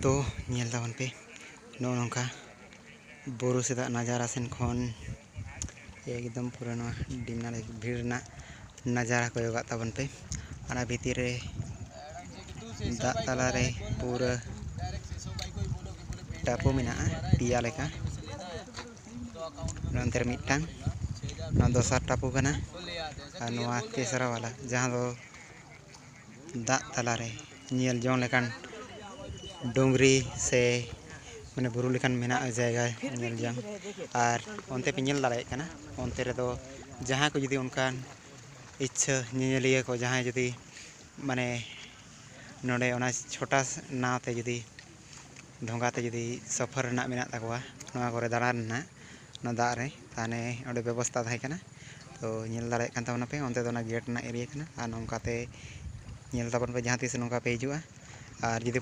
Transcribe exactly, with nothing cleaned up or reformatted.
ᱛᱚ ᱧᱮᱞ ᱛᱟᱵᱚᱱ ᱯᱮ, ᱱᱚᱜᱼᱚ ᱱᱚᱝᱠᱟ ᱵᱩᱨᱩ ᱥᱮᱫᱟᱜ ᱱᱟᱡᱟᱨᱟ ᱥᱮᱱ ᱠᱷᱚᱱ ᱮᱠᱫᱚᱢ ᱯᱩᱨᱟᱹ ᱱᱚᱣᱟ ᱰᱤᱢᱱᱟ ᱞᱮᱠ ᱵᱷᱤᱲ ᱨᱮᱱᱟᱜ ᱱᱟᱡᱟᱨᱟ ᱠᱚᱭᱚᱜᱟᱜ ᱛᱟᱵᱚᱱ ᱯᱮ᱾ ᱚᱱᱟ ᱵᱷᱤᱛᱤᱨ ᱨᱮ ᱫᱟᱜ ᱛᱟᱞᱟᱨᱮ ᱯᱩᱨᱟᱹ ᱴᱟᱯᱩ ᱢᱮᱱᱟᱜᱼᱟ, ᱯᱮᱭᱟ ᱞᱮᱠᱟ᱾ ᱱᱚᱱᱛᱮ ᱨᱮ ᱢᱤᱫᱴᱟᱝ, ᱱᱚᱣᱟ ᱫᱚᱥᱟᱨ ᱴᱟᱯᱩ ᱠᱟᱱᱟ, ᱟᱨ ᱱᱚᱣᱟ ᱛᱮᱥᱨᱟ ᱣᱟᱞᱟ, ᱡᱟᱦᱟᱸ ᱫᱚ ᱫᱟᱜ ᱛᱟᱞᱟᱨᱮ ᱧᱮᱞ ᱡᱚᱝ ᱞᱮᱠᱟᱱ ᱰᱩᱝᱨᱤ ᱥᱮ ᱢᱟᱱᱮ ᱵᱩᱨᱩ ᱞᱮᱠᱟᱱ ᱢᱮᱱᱟᱜᱼᱟ ᱡᱟᱭᱜᱟ ᱧᱮᱞ ᱡᱚᱝ᱾ ᱟᱨ ᱚᱱᱛᱮ ᱯᱮ ᱧᱮᱞ ᱫᱟᱲᱮᱭᱟᱜ ᱠᱟᱱᱟ, ᱚᱱᱛᱮ ᱨᱮᱫᱚ ᱡᱟᱦᱟᱸᱭ ᱠᱚ ᱡᱩᱫᱤ ᱚᱱᱠᱟᱱ ᱤᱪᱪᱷᱟᱹ, ᱧᱮᱧᱮᱞᱤᱭᱟᱹ ᱠᱚ ᱡᱟᱦᱟᱸᱭ ᱡᱩᱫᱤ ᱢᱟᱱᱮ ᱱᱚᱰᱮ ᱚᱱᱟ ᱪᱷᱳᱴᱟ ᱱᱟᱣ ᱛᱮ ᱡᱩᱫᱤ ᱰᱷᱚᱸᱜᱟ ᱛᱮ ᱡᱩᱫᱤ ᱥᱚᱯᱷᱚᱨ ᱨᱮᱱᱟᱜ ᱢᱮᱱᱟᱜ ᱛᱟᱠᱚᱣᱟ, ᱱᱚᱣᱟ ᱠᱚᱨᱮ ᱫᱟᱬᱟᱱ ᱨᱮᱱᱟᱜ, ᱱᱚᱣᱟ ᱫᱟᱜ ᱨᱮ, ᱛᱟᱦᱚᱞᱮ ᱚᱸᱰᱮ ᱵᱮᱵᱚᱥᱛᱷᱟ ᱛᱟᱦᱮᱸ ᱠᱟᱱᱟ᱾ ᱛᱚ ᱧᱮᱞ ᱫᱟᱲᱮᱭᱟᱜ ᱠᱟᱱ ᱛᱟᱵᱚᱱᱟᱯᱮ, ᱚᱱᱛᱮ ᱫᱚ ᱚᱱᱟ ᱜᱮᱴ ᱨᱮᱱᱟᱜ ᱮᱨᱤᱭᱟ ᱠᱟᱱᱟ᱾ ᱟᱨ ᱱᱚᱝᱠᱟᱛᱮ ᱧᱮᱞ ᱛᱟᱵᱚᱱ ᱯᱮ ᱡᱟᱦᱟᱸ ᱛᱤᱥ ᱱᱚᱝᱠᱟ ᱯᱮ ᱦᱤᱡᱩᱜᱼᱟ᱾ ᱟᱨ ᱡᱩᱫᱤ